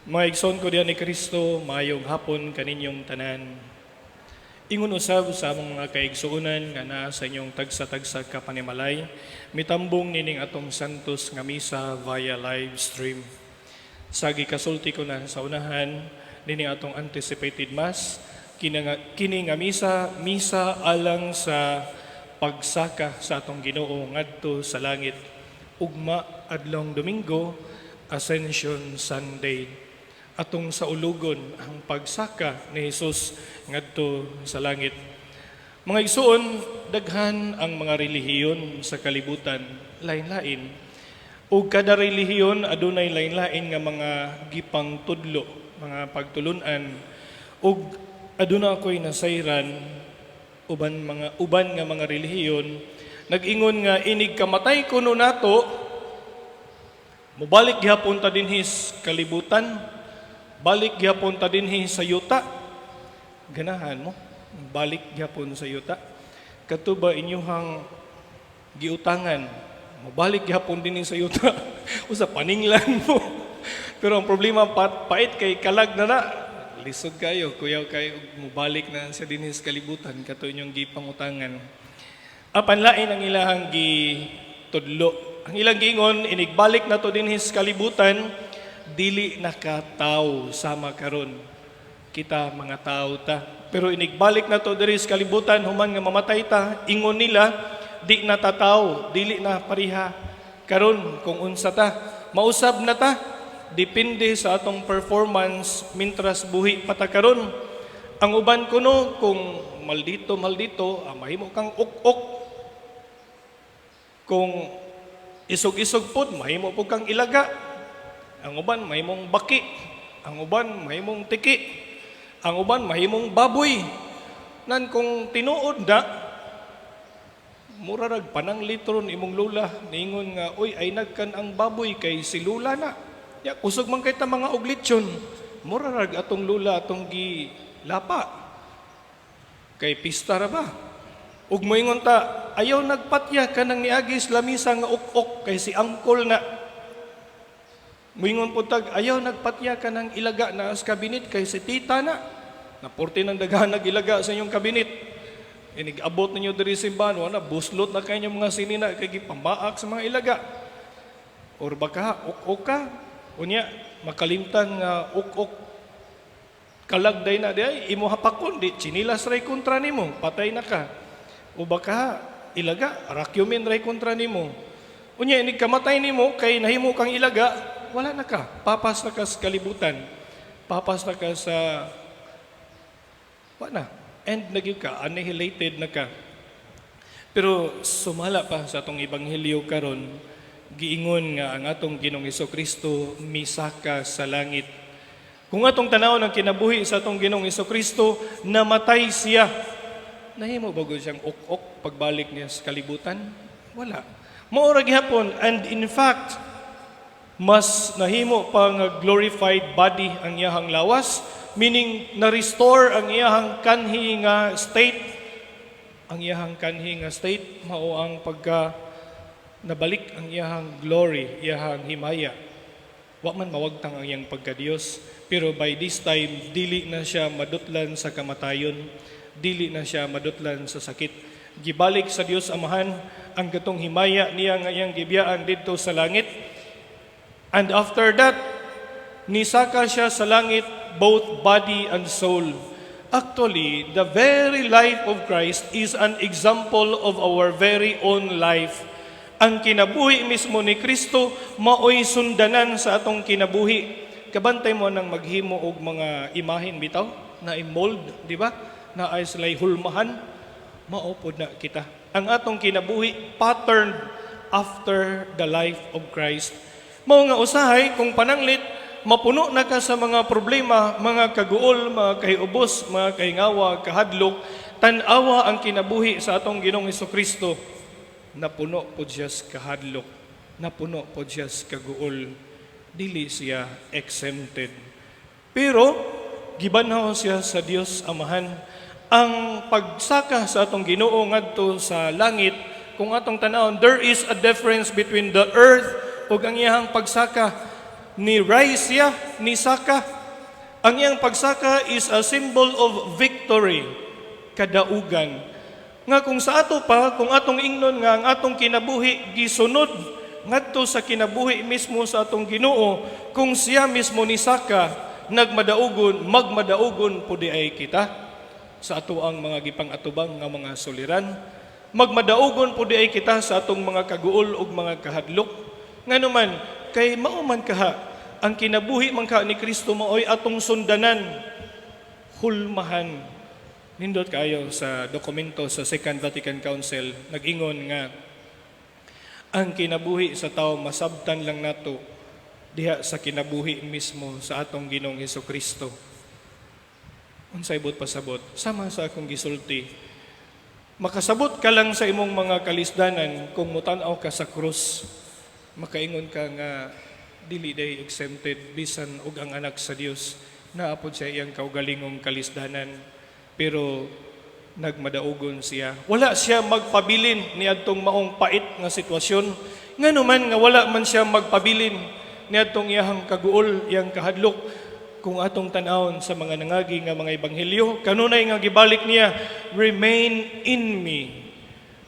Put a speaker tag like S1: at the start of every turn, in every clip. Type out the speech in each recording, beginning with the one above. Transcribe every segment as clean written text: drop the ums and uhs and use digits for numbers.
S1: Mga igsoon ko diha ni Kristo, maayong hapon kaninyong tanan. Ingon usab sa among mga kaigsuonan nga naa sa inyong tagsa-tagsa ka panimalay, mitambong nining atong Santos nga misa via live stream. Sa gikasulti ko na sa unahan, nining atong anticipated Mass, kini nga misa, misa alang sa pagsaka sa atong Ginoo ngadto sa langit. Ugma, adlong Domingo, Ascension Sunday, atong saulugon ang pagsaka ni Jesus ngadto sa langit. Mga igsoon, daghan ang mga relihiyon sa kalibutan, lain-lain. Ug kada relihiyon adunay lain-lain nga mga gipangtudlo, mga pagtulunan. Ug aduna ako'y nasayran uban nga mga relihiyon nag-ingon nga inig kamatay kuno nato, mobalik gihapon ta dinhi sa kalibutan, balik gihapon ta dinhi sa yuta. Ganahan mo balik gihapon sa yuta? Kato ba inyuhang giutangan, mobalik gihapon dinhi sa yuta? Usa paninglan mo. Pero ang problema, pait kay kalag na na. Lisod kayo, kuyaw kayo ug mobalik na siya dinhi sa kalibutan kato inyong gipangutangan. Apan lain ang ilahang gitudlo. Ang ilang giingon, inigbalik na to dinhi sa kalibutan, dili na ka tao sama karon. Kita mga tao ta. Pero inigbalik na to diri sa kalibutan human nga mamatay ta, ingon nila, di na ta tao, dili na pareha karon kung unsa ta. Mausab na ta. Depende sa atong performance mintras buhi pa ta karon. Ang uban kuno, kung maldito maldito, mahimo kang ok-ok. Kung isog-isog pod, mahimo pod kang ilaga. Ang uban mahimong baki, ang uban mahimong tiki, ang uban mahimong baboy. Nan kung tinuod na, mura rag pananglit ron imong lula, niingon nga, "Uy, ay nagkan ang baboy kay si lula na." Ya, kusog man kay ta mga og lechon, mura rag atong lula atong gilapa. Kay pista ra ba? Ug moingon ta, "Ayaw nagpatya kanang niagi sa lamisa nga ok-ok kay si angkol na." Moingon po tag, "Ayaw nagpatya kanang ilaga na sa kabinet kay si tita na." Naporte ng daghan nag-ilaga sa inyong kabinet. Inig-abot ninyo diri simbahan, wala, buslot na kayo mga sinina kay gipamaak sa mga ilaga. Or baka ok-ok ka. Unya, makalimtan nga ok-ok kalag day na di ay imo hapakon di chinilas ray kontra nimo, patay na ka. O baka ilaga, rakyumin ray kontra nimo. Unya, inig kamatay nimo kay nahimo kang ilaga, wala na ka, papas na ka sa kalibutan, papas na ka sa wala na, end na gyud ka, annihilated na ka. Pero sumala pa sa atong ebanghelyo karon, giingon nga ang atong Ginoong Kristo misaka sa langit. Kung atong tanaw ng kinabuhi sa atong Ginoong Kristo, namatay siya. Nahimo ba gud siyang ok-ok pagbalik niya sa kalibutan? Wala. Mao ra gihapon, and in fact, mas nahimo pa nga glorified body ang iyahang lawas, meaning na-restore ang iyahang kanhi nga state. Ang iyahang kanhi nga state mao ang pagka nabalik ang iyahang glory, iyahang himaya. Wa man mawagtang ang iyang pagka-Dios, pero by this time dili na siya madutlan sa kamatayon, dili na siya madutlan sa sakit. Gibalik sa Dios Amahan ang katong himaya niya nga iyang gibiyaan didto sa langit. And after that, nisaka siya sa langit, both body and soul. Actually, the very life of Christ is an example of our very own life. Ang kinabuhi mismo ni Kristo maoy sundanan sa atong kinabuhi. Kabantay mo nang maghimo og mga imahin bitaw na i-mold, di ba? Na ay sila'y hulmahan, mao pod na kita. Ang atong kinabuhi patterned after the life of Christ. Mao nga usahay kung pananglit mapuno na ka sa mga problema, mga kaguol, mga kahiubos, mga kahingawa, kahadlok, tan-awa ang kinabuhi sa atong Ginoong Kristo. Napuno po siya sa kahadlok, napuno po siya sa kaguol. Dili siya exempted. Pero gibanhaw siya sa Dios Amahan. Ang pagsaka sa atong Ginoo ngadto sa langit, kung atong tanawon, there is a difference between the earth ug ang iyahang pagsaka. Ni rise siya, ni saka. Ang iyang pagsaka is a symbol of victory, kadaugan. Nga kung sa ato pa, kung atong ingnon nga ang atong kinabuhi gisunod ngadto sa kinabuhi mismo sa atong Ginoo, kung siya mismo ni saka, nagmadaugon, magmadaugon pud diay kita sa ato ang mga gipang-atubang nga mga suliran. Magmadaugon pud diay kita sa atong mga kaguol ug mga kahadlok. Ngano man, kay mao man kaha, ang kinabuhi man ka ni Kristo maoy atong sundanan, hulmahan. Nindot kayo sa dokumento sa Second Vatican Council, nag-ingon nga ang kinabuhi sa tao masabtan lang nato diha sa kinabuhi mismo sa atong Ginoong Hesus Kristo. Unsay buot pasabot? Sama sa akong gisulti. Makasabot ka lang sa imong mga kalisdanan kung mutan-aw ka sa krus. Makaingon ka nga dili diay exempted bisan og ang anak sa Dios, naa pod siya iyang kaugalingong kalisdanan. Pero nagmadaugon siya. Wala siya magpabilin niadtong maong pait nga sitwasyon. Ngano man nga wala man siya magpabilin niadtong iyahang kaguol, iyang kahadlok? Kung atong tan-awon sa mga nangagi nga mga ebanghelyo, kanunay nga gibalik niya, "Remain in me.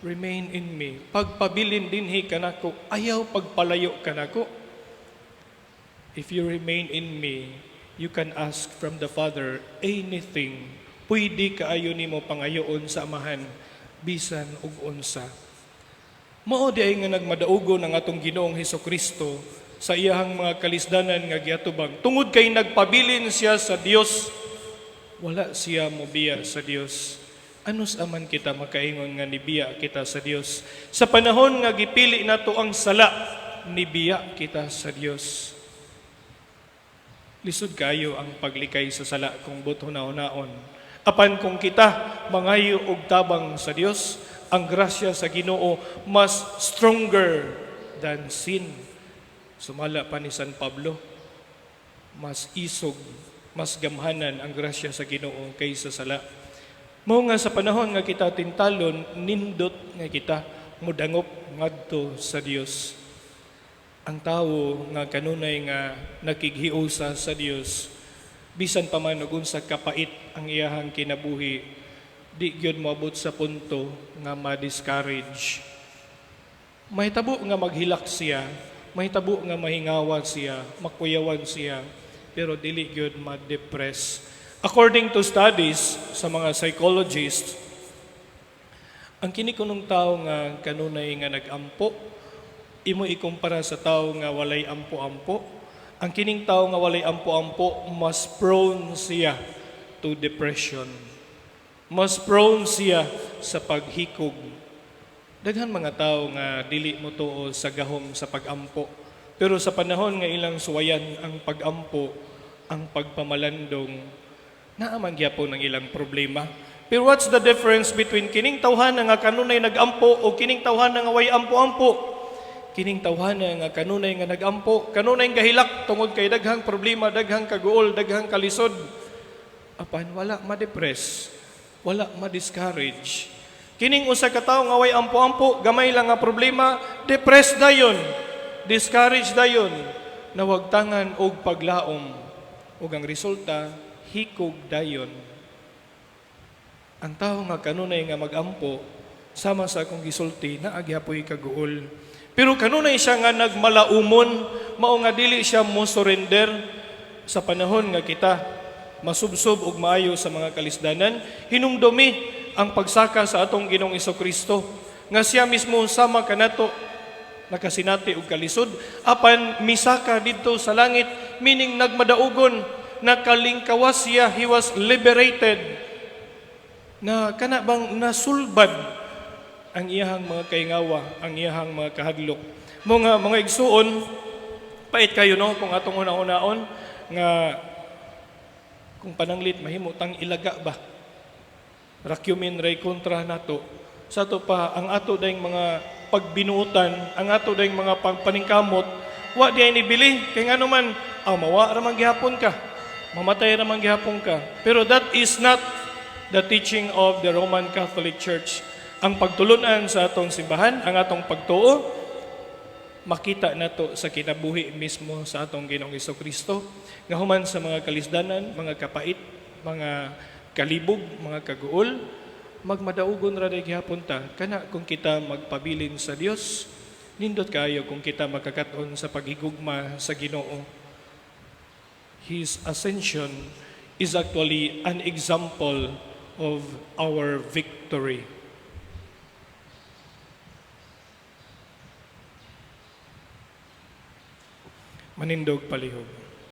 S1: Remain in me." Pagpabilin dinhi kanako, ayaw pagpalayo kanako. "If you remain in me, you can ask from the Father anything." Pwede kaayo nimo pangayoon sa Amahan bisan og unsa. Mao diay nga nagmadaugo ng atong Ginoong Hesus Kristo sa iyahang mga kalisdanan nga giatubang. Tungod kay nagpabilin siya sa Dios, wala siya mobiya sa Dios. Anus aman kita makaingon nga nibiya kita sa Dios? Sa panahon nga gipili nato ang sala, nibiya kita sa Dios. Lisod kayo ang paglikay sa sala kung buot hunahunaon. Apan kung kita mangayo og tabang sa Dios, ang grasya sa Ginoo mas stronger than sin. Sumala pa ni San Pablo, mas isog, mas gamhanan ang grasya sa Ginoo kaysa sala. Mao nga sa panahon nga kita tintalon, nindot nga kita mudangop ngadto sa Dios. Ang tawo nga kanunay nga nakighiusa sa Dios, bisan pa man og unsa kapait ang iyahang kinabuhi, di gyud moabot sa punto nga ma-discourage. Mahitabo nga maghilak siya, mahitabo nga mahingawa siya, makuyawan siya, pero dili gyud ma-depress. According to studies sa mga psychologists, ang kini kunong tao nga kanunay nga nag-ampo, imo ikumpara sa tao nga walay ampo-ampo. Ang kining tao nga walay ampo-ampo, mas prone siya to depression. Mas prone siya sa paghikog. Daghan mga tao nga dili mo tuo sa gahom sa pag-ampo. Pero sa panahon nga ilang suwayan ang pag-ampo, ang pagpamalandong, naa man gyapon ang ilang problema. Pero what's the difference between kining tawhana nga kanunay nag-ampo o kining tawhana nga way ampo-ampo? Kining tawhana nga kanunay nga nag-ampo, kanunay gahilak tungod kay daghang problema, daghang kaguol, daghang kalisod. Apan wala ma-depress, wala ma-discourage. Kining usa ka tawo nga way ampo-ampo, gamay lang nga problema, depressed dayon, discouraged dayon, nawagtangan og paglaom. Ug ang resulta, hikog dayon. Ang tao nga kanunay nga magampo, sama sa akong gisulti, naa gyapoy kaguol. Pero kanunay siya nga nagmalaumon, mao nga dili siya mo surrender sa panahon nga kita masubsob og maayo sa mga kalisdanan. Hinumdumi ang pagsaka sa atong Ginoong Kristo nga siya mismo sama kanato nakasinati og kalisod, apan misaka didto sa langit, meaning nagmadaugon, nakalingkawas siya, he was liberated, na kana bang nasulbad ang iyahang mga kaingawa, ang iyahang mga kahadlok. Mga igsuon, pait kayo, no, kung atong una-unaon nga kung pananglit mahimo tang ilaga ba. Rakyumin ray kontra nato. Sa ato pa ang ato dayong mga pagbinuutan, ang ato dayong mga pagpaningkamot, wa diay nibili kay ngano man aw mawa ra man gihapon ka. Mamatay ra man gihapon ka. Pero that is not the teaching of the Roman Catholic Church. Ang pagtulunan sa atong simbahan, ang atong pagtuo, Makita nato sa kinabuhi mismo sa atong Ginoong Kristo nga human sa mga kalisdanan, mga kapait, mga kalibog, mga kaguol, magmadaugon ra day gihapon ta kana kung kita magpabilin sa Dios. Nindot kayo kung kita makakaton sa paghigugma sa Ginoo. His ascension is actually an example of our victory. Manindog palihog.